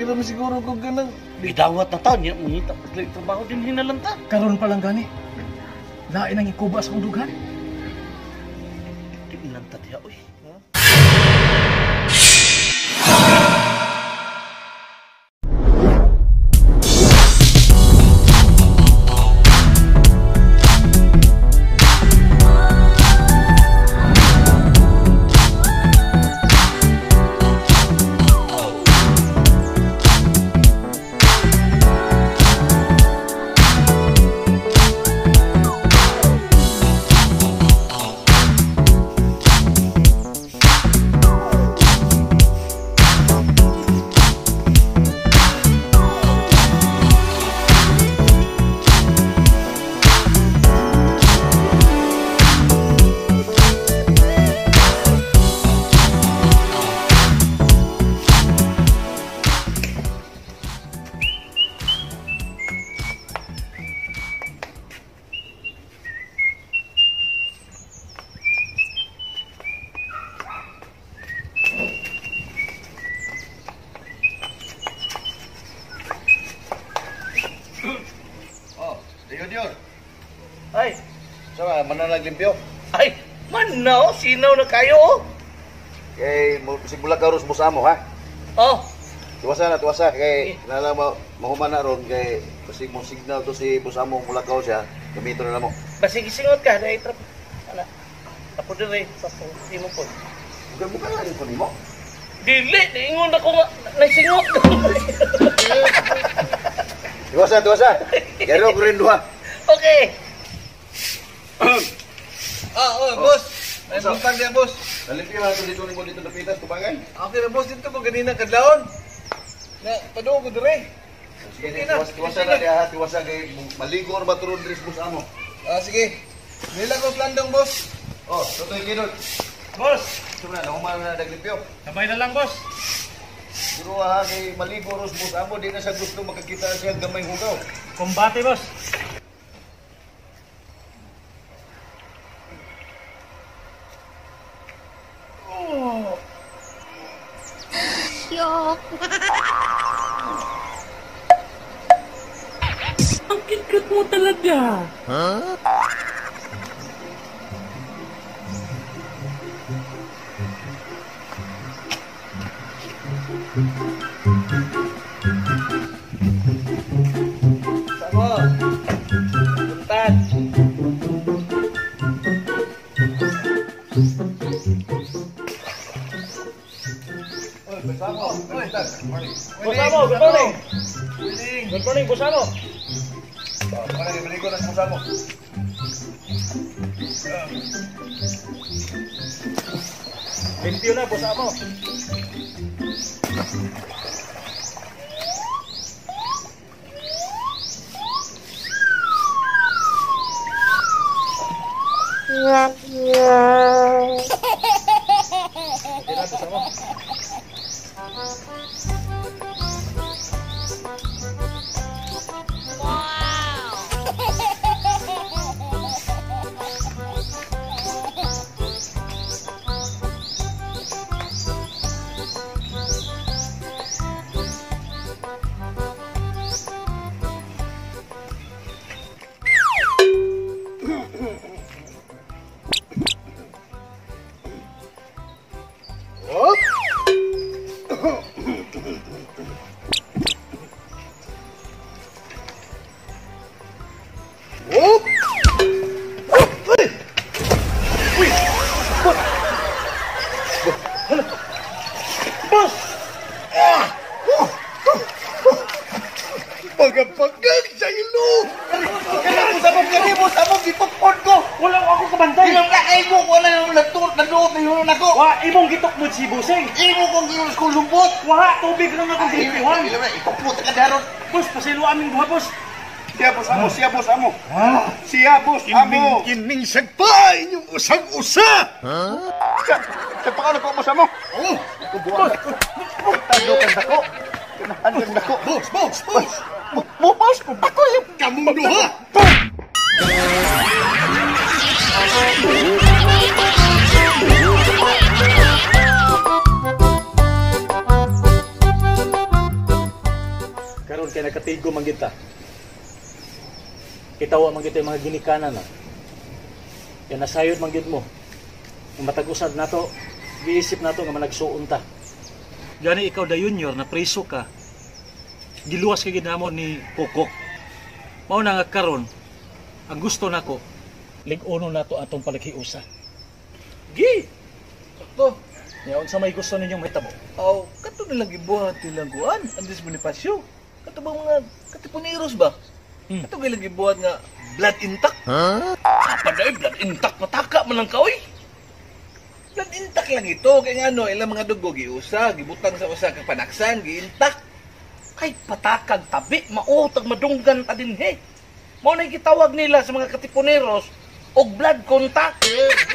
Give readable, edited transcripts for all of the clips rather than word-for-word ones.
Okay naman siguro kung ganang. Gidawat na ta, niya mungita paglaing trabaho din hinalanta. Karon pa lang gani. Lain ang ikuba sa kong dughan. Di nalanta diha, uy. Ay, sama man na naglimpyo. Ay, man na oh, sinaw na kayo oh. Kay simula ka ros mo ha. Oh. Tuwasa na, tuwasa kay nala mo mahuman na ron kay basig mo signal to si Busamo mulakaw siya, gamito na namo. Basig isingot ka dai trap. Ana. Apo dire sa imo po. Bukan lang ko nimo. Dili, ingon ako nga nagsingot. Tuwasa, tuwasa. Gero ko rin duha. Okay. Oh, boss. Ay, buntag niya, boss. Nalimpyo na ito dito nimo dito napitas, tubangan. Okay na, boss. Dito ko ganina kadlawon. Na, paduo ko dire. Sige, tiwasa na niya, tiwasa kay maligo or baturon dres boss amo. Ah, sige. Nila ko plandong, boss. Oh, tutoy kinot. Boss! Ito na, nahuman na naglimpyo. Sabay na lang, boss. Siguro ha, kay maligo ros boss amo, di na siya gusto makakita siya gamay hugaw. Kumbate, boss. Ang cute mo talaga. Huh? Samo. Buntag. Oy, Busamo. Buntag. Busamo, good morning. Good morning, Busamo. Para maligo na Busamo. Limpyo na, Busamo. Okay na, Busamo. Boss! Pagapagang sa ilo! Kaya mo sa mong gitukon ko! Wala ako kabantay! Ilang kaay mo! Wala yung naduot na yun ako! Wa, imong gitok mo si Busing! Imo kong ginulos kong lumpot! Wa, tubig lang akong gipiwan! Itukpot ka daron! Boss, pasilo aming duha, boss! Siya, boss amo! Siya, boss amo! Siya, boss amo! Kining sagpa inyong usag-usa! Sa pakano ko, boss amo! Oh! Kubuan! Tado kang dako! Kanahan kang dako! Boss, boss, boss! Boss, ako yung Kamong duha! Kaya nakatigo man kita. Kitawa man kita yung mga ginikanan na. Kaya nasayod man gid mo. Ang matag-usad nato, giisip nato nga managsuon ta. Gani ikaw da junior na preso ka. Giluwas ka gid namo ni Kokok. Mao na nga karon ang gusto nako lig-uno nato atong palaghiusa. Gi. Sakto. Nya unsa may gusto ninyong mahitabo? Aw, kato nilang gibuhat nilang kuan, Andres Bonifacio. Kato ba mga katipuneros ba? Kato ilang gibuhat nga blood intact. Huh? Apa day blood intact pataka man lang ka oy. Blood intact lang ito kay ngano ilang mga dugo giusa, gibutang sa usa ka panaksan, giintact. Kay patakag tabi, mautag madunggan ta dinhi. Mao na gitawag nila sa mga katipuneros og blood contact.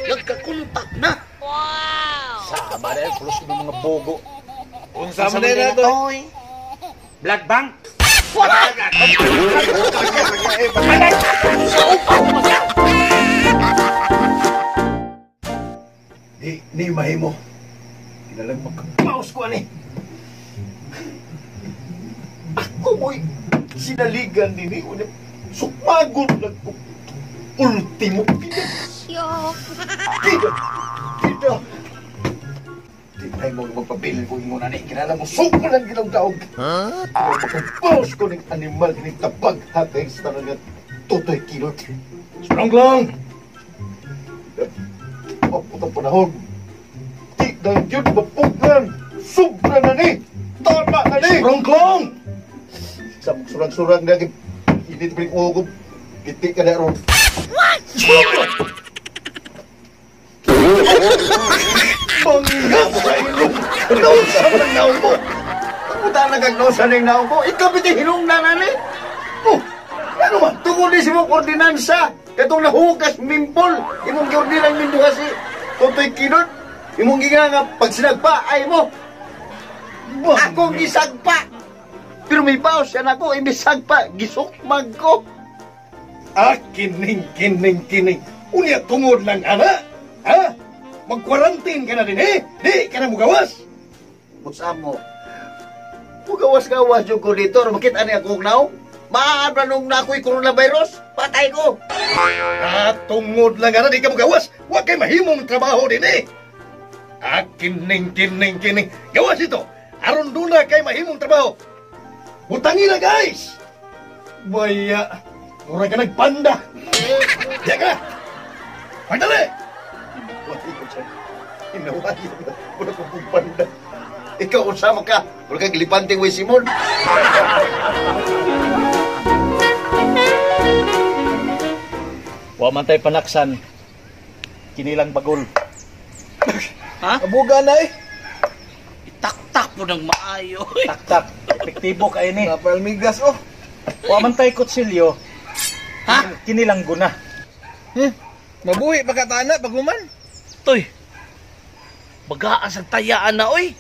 Nagka-contact na. Wow! Sama na pulos ng mga bogo. Unsa man na to? Blood bank. Di ni mahimo. Kinalang magkapaos ko ani. Ako mo'y sinaligan din eh. Sukmagon lang ko. Ultimo. Pida. Pida. Di tayo mo magpabilin ko yung muna ni. Kinala mo, suko lang ginang daog. Huh? Magkapaos ko ng animal, ng tabag hatay sa tanong nga tutoy kilot. Strong lang! Pagputang panahon. Di na yun mapugnan. Sobra na ni. Tama na ni. Strong klong! Sa surang-surang na init pa rin ugo. Iti ka na ron. What? Bangga sa ilong! Nausa ng naong mo! Puta na kag nausa ng naong mo! Ikaw piti hinong na nani! Oh! Ano man? Tungod ni si mong ordinansa! Katong nahukas mimpol! Imong giordinan minduha si Totoy Kinot! Imong ginga nga pagsinagpa ay mo! Ako gisagpa! Pero may baos yan ako, imbis sagpa, gisukmag ko! Ah, kining, kining, kining! Unya tungod lang, ana! Ha? Mag-quarantine ka na din, eh? Di ka na mugawas! Musamo, mugawas-gawas yung ko dito. Makita niya akong naong. Maaabra nung na ako'y coronavirus. Patay ko! Ah, tungod lang, ana, di ka mugawas. Huwag kay mahimong trabaho din, eh! Ah, kining, kining, kining. Gawas ito! Aron doon na kay mahimong trabaho. Butangin na, guys! Baya, mura ka nagpanda. Diya ka na! Pagdali! Inawayan na. Wala kong pagpanda. Ikaw, usama ka. Wala kang gilipanting way Simon. Wa man tay panaksan. Kinilang bagol. Ha? Abuga na eh. Itaktak po ng maayo. Taktak. Epektibo kayo ni. Rafael Migas oh. Wa man tay kutsilyo. Ha? Kinilang guna. Mabuhi pa katana pag human. Toy. Bagaas ang tayaan na oy.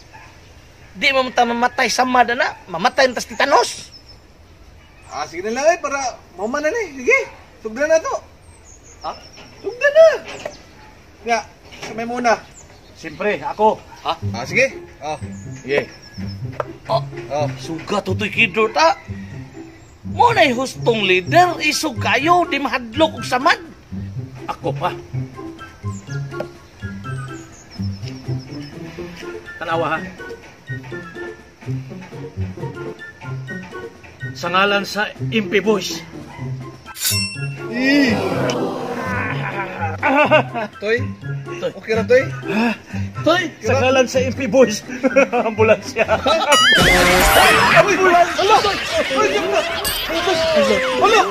Di man ta mamatay sa mada na, mamatay tas titanos. Ah, sige na lang eh para mahuman na ni. Sige. Sugdan na to. Ha? Sugdan na. Nga, samay muna. Siyempre, ako. Ha? Ah, sige. Oh. Sige. Oh, Oh. suga tutoy kidor ta. Mo na'y hustong leader, isog kayo, di mahadlok og samad. Ako pa. Tanawa ha. Sa ngalan sa MP Boys. Toy. Okay ra toy. Toy, Sa ngalan sa MP Boys. Ambulansya. Ambulans. Hala. Hala. Hala.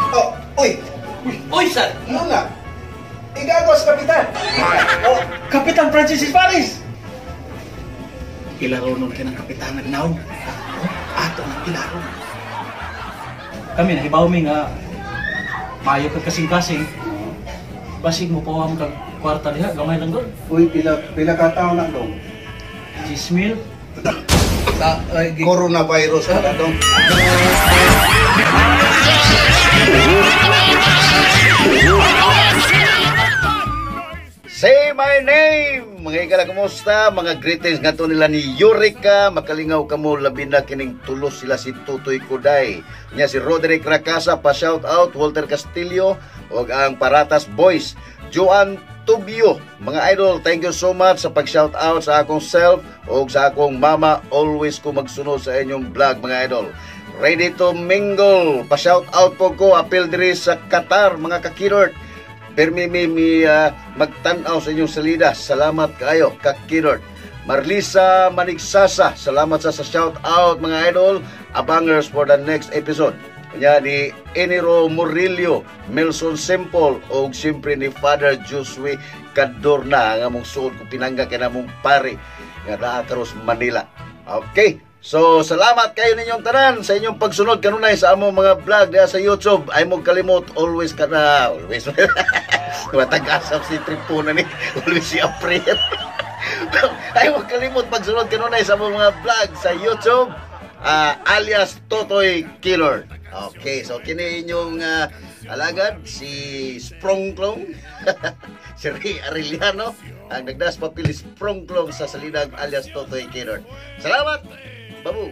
Oh, uy! Oy, sir. Ano na? Igagos, Kapitan! Oh, Kapitan Francis Paris! Ilaro nun ka ng kapitan nagnaw. Ato ng ilaro. Kami, nahibaw mi nga payo kag kasing-kasing. Basig mo pawam kag kwarta diha, gamay lang doon. Uy, pila ka taon na dong? 10,000. Coronavirus ka na dong. Say my name! Mga higala, kumusta? Mga greetings nga to nila ni Yurika. Makalingaw kamo, labi na kining tulos sila si Tutoy Kuday. Nya si Roderick Rakasa, pa shout out, Walter Castillo, ug ang Paratas Boys. Joan Tubio, mga idol, thank you so much sa pag-shout out sa akong self ug sa akong mama. Always ko magsunod sa inyong vlog, mga idol. Ready to mingle. Pa-shout out po ko, apil diri sa Qatar, mga kakilort. Permi mi mi magtan-aw sa inyong salida. Salamat kayo, kakilort. Marlisa Manigsasa, salamat sa shout out, mga idol. Abangers for the next episode. Kanya ni Enero Murillo, Nelson Simple, o siyempre ni Father Josue Cadorna, ang among suod ko pinangga kay namong pare nga naa karos Manila. Okay. So, salamat kayo ninyong tanan sa inyong pagsunod kanunay sa among mga vlog diha sa YouTube. Ay mo kalimot, always ka na, always. Matag-asap si Tripuna ni, always si April. Ay mo kalimot pagsunod kanunay sa among mga vlog sa YouTube, alias Totoy Killer. Okay, so kini inyong alagad si Sprongklong, si Ray Arellano, ang nagdas papili Sprongklong sa salidag alias Totoy Killer. Salamat! Babu!